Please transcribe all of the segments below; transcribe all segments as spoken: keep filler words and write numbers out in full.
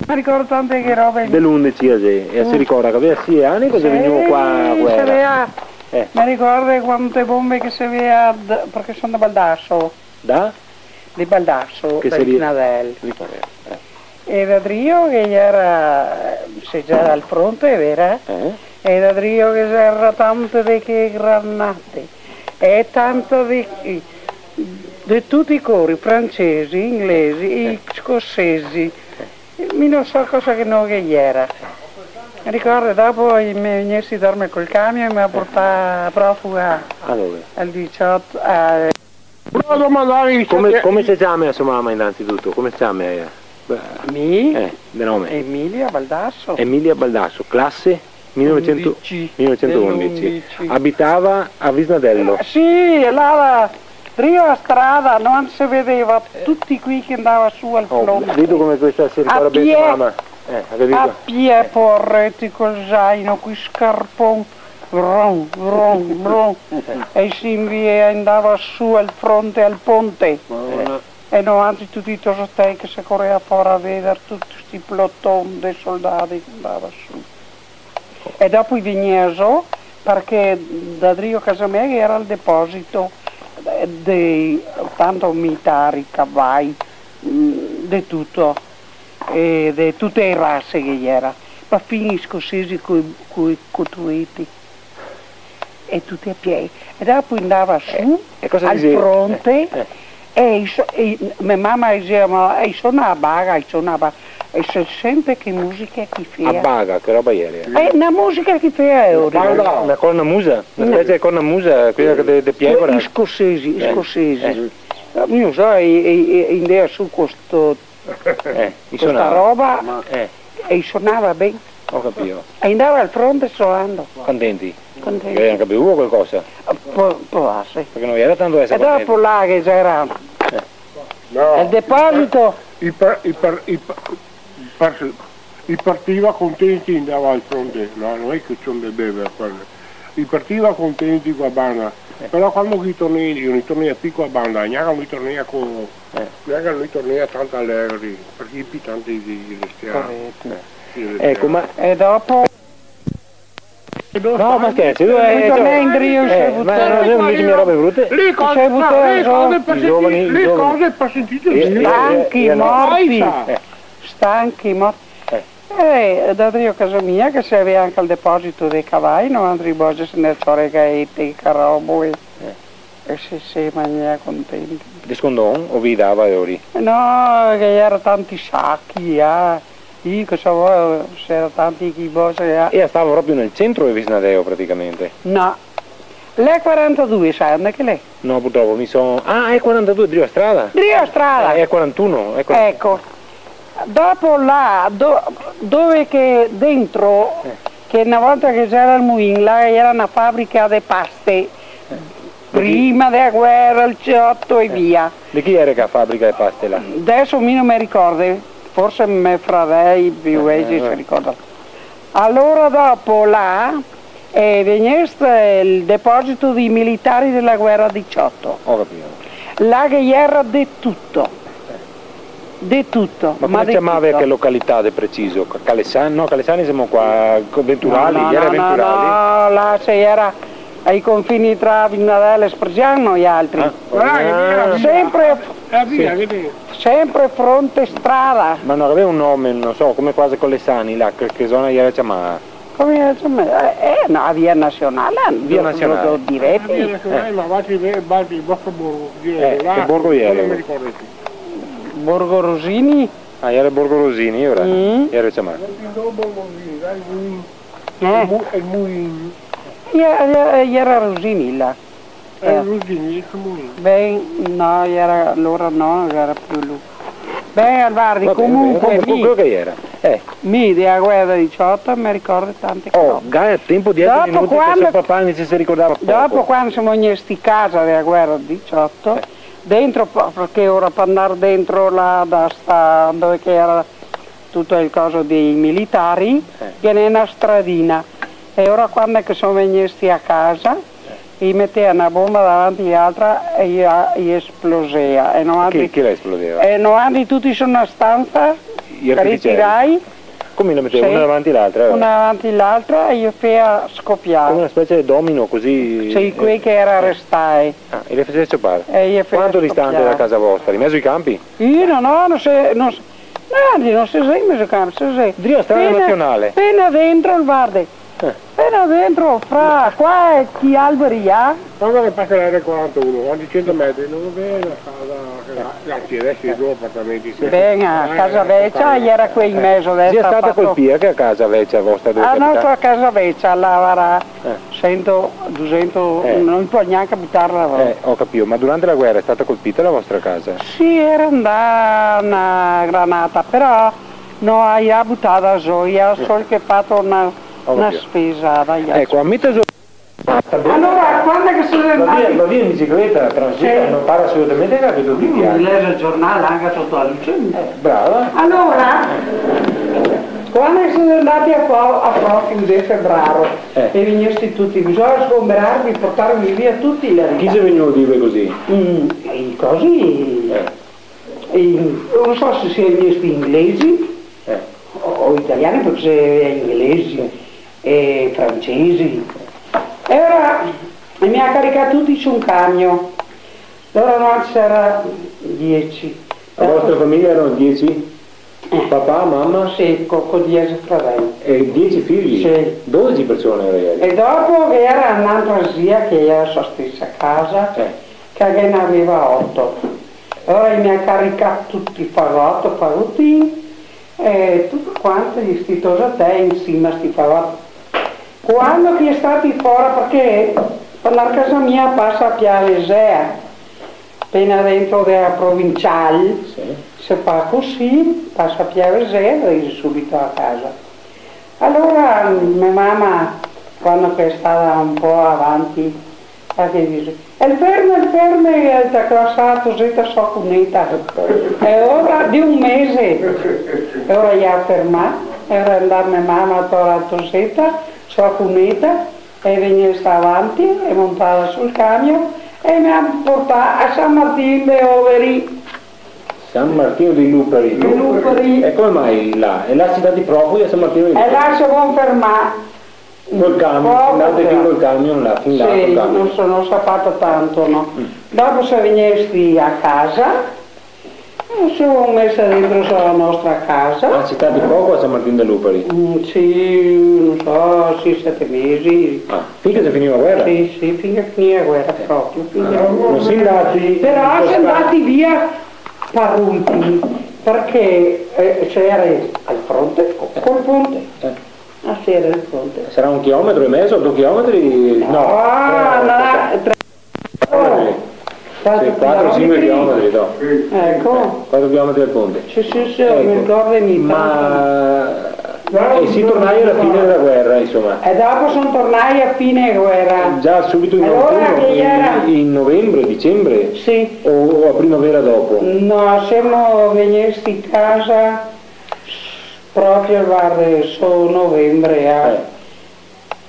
Me ricordo tante che robe. De l'undese, eh, sì. E se ricorda che gaveva sie ani, cosa vegneva qua a guera? Sì, se vea, eh, me ricordo quante bombe che se vea d-, parché son de Baldasso. Da? De Baldasso, che da Isnadel. Ricordo, eh. E da drio che gera, se gera al fronte, vera? Eh? E da drio che gera tante de che granate, e tante de, de tuti i cori, francesi, inglesi, eh, scosesi. Mi no so cosa che no che gera. Ricordo, dopo i me vegnesti a darme col camion e me ga portà profuga. A dove? Al diciotto, a... Volevo domandare... Come, come se ciama so mama, innanzitutto? Come se ciama ela? Mi? Eh, de nome. Emilia Baldasso. Emilia Baldasso, classe? Millenovecento, undici. Millenovecento undici. Del undici. Abitava a Visnadello. Eh, sì, là, là, drio a strada, no se vedeva tuti quei che andava su al fronte. Oh, vedo come questa si ricorda bene sua mamma. Eh, ha capito? A pie, eh, poareti, col zaino, coi scarpon, vrum, vrum, vrum. E se invia-, andava su al fronte, al ponte. Madonna. E noantri tuti i tosatei che se corea fora a veder tuti sti ploton de soldai che andava su. E dopo i vegnea zo, parché da drio casa mea ghe gera el deposito de, de, tanto militari, cavai, mm, de tuto, e de tute e rase che ghe gera, parfin i scosesi coi, coi, coi trueti. E tuti a pie. E dopo i ndava su, eh, e cosa al fronte, eh, eh, e i so-, e me mama dixea: "Ma i sona a baga, i sona a baga." E se sente che musica che i fea. A baga, che roba iera? Eh, na musica che i fea, eh, na, na cornamusa? Na specie de cornamusa, quela de, de pievora? I scosesi, i scosesi. Eh. Mi no so, e, e, e, e i ndea su co sto Eh, i sonava. Sta roba, eh, e i sonava ben. Go capìo. E i ndava al fronte sonando. Contenti? Contenti. Che i gaveva anca bevuo qualcosa? Po-, po' darse. Parché no gera tanto eser contenti. E dopo là che gera, eh, no, el deposito. I par-, i par-, i par-, i par-, i partiva contenti, i ndava al fronte, no, no xe che i ndea bever, quando. I partiva contenti co a banda, eh, però quando che i tornea indrio, no i tornea pì co a banda, gnanca no i tornea co Eh. Gnanca no i tornea tanto alegri, parché pì tanti i, i restea. Correto. Eh. Sì, i restea. Eco, ma... E dopo... No, ma scherzi, lu xe... I tornea indrio, eh, ma no, no, no, dixe robe brute. Lì cose, no, lì cose par sentire, lì cose par sentire. I giovani, i giovani. Eh, eh, eh, no. Stanchi, morti. Stanchi, morti. Eh. Eh, da drio casa mia che se gavea anca el deposito dei cavai, no? Altri volte se ne ciorega e te caroboi. Eh. E se, se magnea contenti. De scondon o ve i dava lori? No, che gera tanti sachi, ah. Io che so, se gera tanti che i boce, ah. E stava proprio nel centro de Visnadeo, praticamente? No. L'E quarantadue, sa onde che l'è? No, purtropo, mi so... Ah, l'E quarantadue, drio a strada? Drio a strada. Eh, l'E quarantuno, l'E quarantuno. Eco. Dopo là, do-, dove che dentro, eh, che na volta che gera el mulin, là gera na fabrica de paste, eh, prima dea guera, el diciotto e via. De chi gera che fabrica de paste là? Deso mi no me ricordo, forse me fradei pì veci se ricorda. Alora dopo là, eh, vegneste el deposito dei militari dela guera diciotto. Go capìo. Là che gera de tuto. De tuto, ma de tuto. Ma come se ciamava che località de preciso? Ca-, Calesani? No, Calesani semo qua, co-, Venturali, no, no, gera no, Venturali? No, là se gera ai confini tra Visnadel e Spresian noialtri. Ah, ah. Sempre, eh, via, sì, via. Sempre fronte strada. Ma no gaveva un nome, no so, come quasi Calesani, là, che, che zona gera ciamada? Come se ciama? Eh, eh, no, via Nasionale, via Nasionale. Lo, lo direte. Via Nasionale, eh, ma va, va, va, Borgo, eh, là, che borgo gera? No me ricordo pì. Borgo Rosini? Ah, gera Borgo Rosini, ora? Mm. Gera ciamà. Eh? El mu-, el mulin. Gera, gera, gera Rosini, là. Eh, eh. Rosini, el mulin. Ben, no, gera, alora no, gera pì lu. Ben, vardi, comunque, quel che gera. Eh. Mi, dea guera diciotto, me ricordo tante cose. Oh, ga tempo, diese minuti, che so papà invese se ricordava poco. Dopo, quando semo vegnesti casa dea guera diciotto, eh, dentro, pa-, parché ora par ndar dentro là, da sta, dove che gera tuto el coso dei militari, eh, ghe n'è na stradina. E ora, quando che son vegnesti a casa, i metea na bomba davanti a l'altra e i, i esplosea. E noantri... Chi, chi la esplosea? E noantri tuti su na stanza, I artificieri. Ritirai. Come i le meteva? Sì. Una davanti l'altra, eh? Una davanti l'altra e i le fea scopiar. Come una specie de domino, così, sì, eh, quei che era, eh, restae. Ah, e i le faseva ciopar. E i le faseva scopiar. Quanto distante da casa vostra? In mezo ai campi? Io no, no, no se, no se, no, no se xe in mezo ai campi, se xe. Drio strada nazionale? Pena, pena dentro el, varde. Eh. Pena dentro, fra qua e chi alberi là. Quando che pasa l'R quarantuno, quanti cento metri, no vede la casa, la, la, sì, adeso i do apartamenti. Ben, a Casa Vecia, eh, iera qua in mezo, adeso. Sì, xe stata colpida, che a Casa Vecia vostra, dove che abitate? Ah, no, a Casa Vecia, là, varda, eh, sento, dusento, eh, no i pol gnanca butarla, no. Eh, go capìo, ma durante la guera xe stata colpida la vostra casa? Sì, iera ndà na granata, però no i la ga butada zo, i ga sol che fato na, na spesada, i ga... Eco, a mi te so- Alora, quando che so... Va via, va via in bicicleta, tranquila, sì, no pare asolutamente che gabia doppià. Mm, lese el giornale anca soto la luce. Eh, brava. Alora, quando che so ndati a po-, a Profughi de Febraro, eh, e vegnesti tuti, bisogna sgomberarvi, portarvi via tuti i ladri. Chi xe vegnuo a dirve cusì? Mm, i cosi, eh. E no so se sia vegnesti inglesi, eh, o, o italiani, parché se vede inglesi, eh, e francesi. E alora i me ga caricà tuti su un camion. Alora no, iera diese. La vostra fameja iera diese? Eh. Papà, mama? Sì, co, co diese fradei. E diese figli? Sì. Dodese persone iera. E dopo ghe iera n'altra zia che iera so stesa casa, eh, che ghe n'aveva oto. Alora i me ga caricà tuti, fagoto, fagotin, e tuto quanto, sti tosatei in sima a sti fagoti. Quando che i è stati fora, parché par ndar casa mia pasa a Piavesea, pena dentro dea provincial, sì, se fa cusì, pasa a Piavesea e vien subito a casa. Alora, me mama, quando che xe stata un po' avanti, la che dixe: "El ferme, el ferme, el ta clasà la toseta so cuneta." E ora de un mese, e ora i la ga fermà, e ora xe ndà me mama a tor la toseta so cuneta, e vegnesta avanti, e montada sul camion, e me ga portà a San Martin de Overi. San Martino dei Lupari. Dei Lupari. E come mai là? E là xe stati profughi a San Martino dei Lupari? E là se conferma. Col camion, poco, andate fin col camion là, fin là col camion. Sì, no so, no so fato tanto, no. Mm. Dopo se vegnesti a casa, e se mesa dentro so la nostra casa. Ah, xe stati poco a San Martin de Lupari? Mm, sì, no so, sì, sete mesi. Ah, fin che xe finìa la guera? Sì, sì, fin che finìa la guera, eh, proprio, fin che... No se ndati... Però se ndati via par ultimi, parché, eh, se iera al fronte, co-, col ponte. Eh. Ah, sì, iera al fronte. Sarà un chilometro e mezo, do chilometri? No, no, tre, tre, sì, quatro, sinque chilometri, no? Eco. Eh, quatro chilometri dal ponte. Sì, sì, sì, me ricordo, mi... Ma, e si tornai a la fine dela guera, insoma. E dopo son tornai a fine guera. Già subito in autunno, in, in novembre, dicembre? Sì. O, o a primavera dopo? No, semo vegnesti casa proprio, varda, so novembre, eh.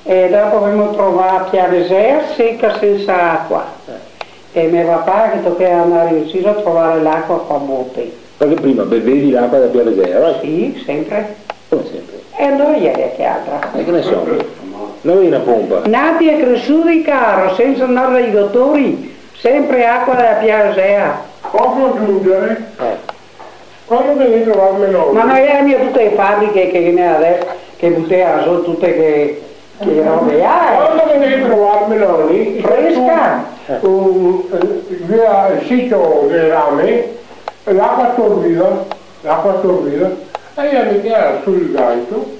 Eh. E dopo gavemo trovà Piavesea seca, sensa acua. Eh. E me papà che tochea ndar in giro a trovar l'acua co bote. Parché prima bevevi l'acua da Piavesea, va? Sì, sempre. Come sempre? E ndove iera che altra? E che ne so? No gavevi na ponpa? Nati e cresudi, caro, sensa ndar dai dotori, sempre acua da Piavesea. Poso agiungere? Eh. Quando vegnì a trovarme noni. Ma no iera mia tute le fabriche che ghe n'è adeso, che butea zo tute che, che robe, eh? Quando vegnì a trovarme noni, fresca. Un, eh, via el sito dele rame, l'acua torbida, l'acua torbida, e i la metea sul gancio,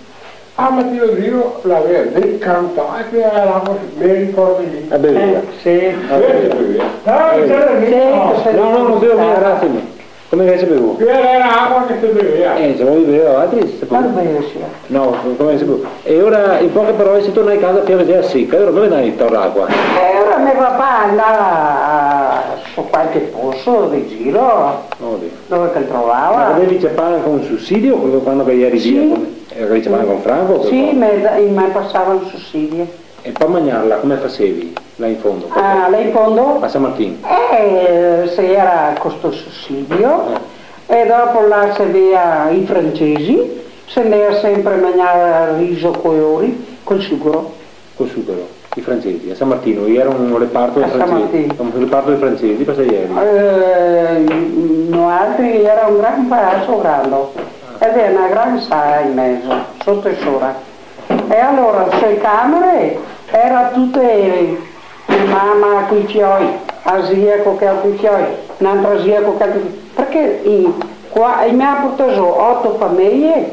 a matina drio la gavea decantà, e quela l'acua, me ricordo mi. La bevea? Eh, sì. Quela se bevea. Ah, sì. Sì, no, no, no bevo mia, grasie. Come che se bevea? Quela iera l'acua che se bevea. Eh, se no i bevea altri, se... Ma no bevo, sì. No, come se bevea? E ora, in poche parole, se tornai casa, Piavesea seca, e ora dove ndai a tor l'acua? E ora me papà ndava a, su qualche poso de giro. Oddio. Dove che el trovava. Ma gavevi ciapà anca un susidio quando che ieri via? Sì. Come, eh, gavevi ciapà anca un franco, qualcosa? Sì, me da-, i me pasava un susidio. E par magnarla come fasevi, là in fondo? Ah, là in fondo? A San Martin. Eh, se iera co sto susidio, eh, E dopo là se vea i francesi, se ndea sempre a magnar riso coi ori, col sucaro. Col sucaro. I francesi, a San Martino, i era un reparto de francesi. A San Martino. Un reparto de francesi, cosa ieri? Eh, noaltri era un gran palaso grando, e gera na gran sala in mezo, soto e sora. E alora, su e camere, era tute, me mama coi fioi, a zia co che altri fioi, n'altra zia co che altri fioi, parché in, qua, i me ga portà zo oto fameje,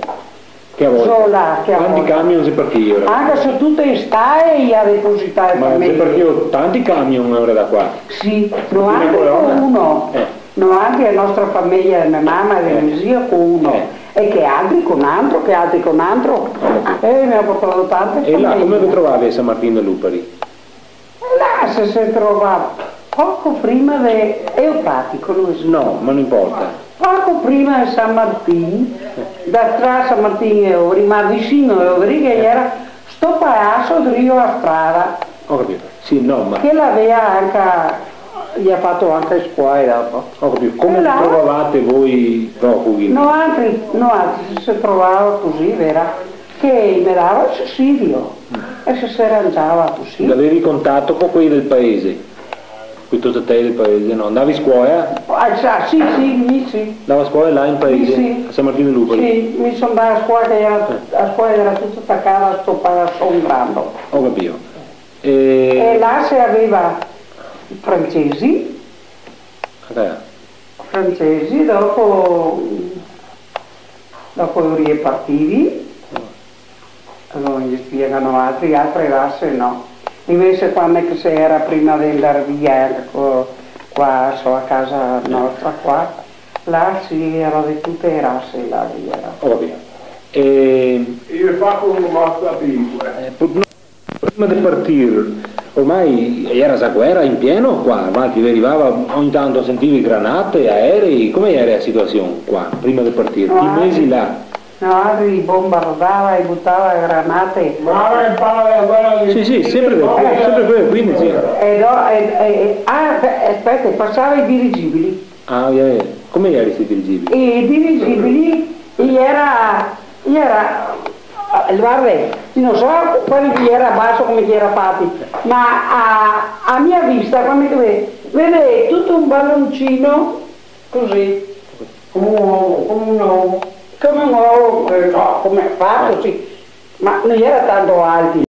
che a volta? Zo là, che a volta. Quanti camion xe partìo, ora? Anca su tute e stae i ga deposità e fameje. Ma xe partìo tanti camion ora da qua? Sì, noaltri co uno. Eh. Noaltri, a nostra fameja, de me mama e de me zio, co uno. Eh. E che altri co n'antro, che altri co n'antro. Eh, me ga portà tante fameje. E là, come ve trovave a San Martin de Lupari? Là se, se trovava poco prima de, Eupatico, no? No, ma no importa. Poco prima de San Martin, da tra San Martin e Odri, ma vicino a Odri, che gera sto palaso drio a strada. Ho capito. Sì, no, ma... Che l'avea anca, gli ha fatto anche scuola dopo. Ho capito. Come vi trovavate voi profughi? Noaltri, noaltri se trovava cusì, vera? Che me dava el susidio e se, se rangiava cusì. Gavevi contato co quei del paese? Coi tosatei del paese, no? Andavi a scuola? Ah, sa, sì, sì, mi sì. Andava a scuola là in paese, sì, a San Martino de Lupari? Sì, mi so ndata a scuola, che gera, a scuola gera tuta tacada a sto palason grando. Ho capito. E là se aveva francesi, francesi, dopo, dopo i è partiti, no ghe spiegano altri, altre rase no. Invese quando che se era prima de ndar via, eco, qua, so, a casa nostra qua, là sì, era de tute e rase, là era. Ovio. E... Io faccio un mazza più, eh. Eh, pur-, no. Prima de partir, ormai iera za guera in pieno qua, avanti, ve rivava, ogni tanto sentivi granate, aerei, come iera la situasion qua, prima de partir? Che mesi là? No, i bombardava, i butava granate. Ma ora che parla dela guera del... Sì, sì, sempre del, sempre quel quindici. E do-, e, e, e, ah, beh, aspeta, pasava i dirigibili. Ah, eh, come iera sti dirigibili? I dirigibili, i iera, i iera, eh, varda, mi no so quanti che i iera baso, come che i iera fati, ma a, a mia vista, quando che ve-, vedea tuto un baloncino cusì. Come un ovo, come un ovo. Come un ovo, eh, no, come fato, sì. Ma no iera tanto alti.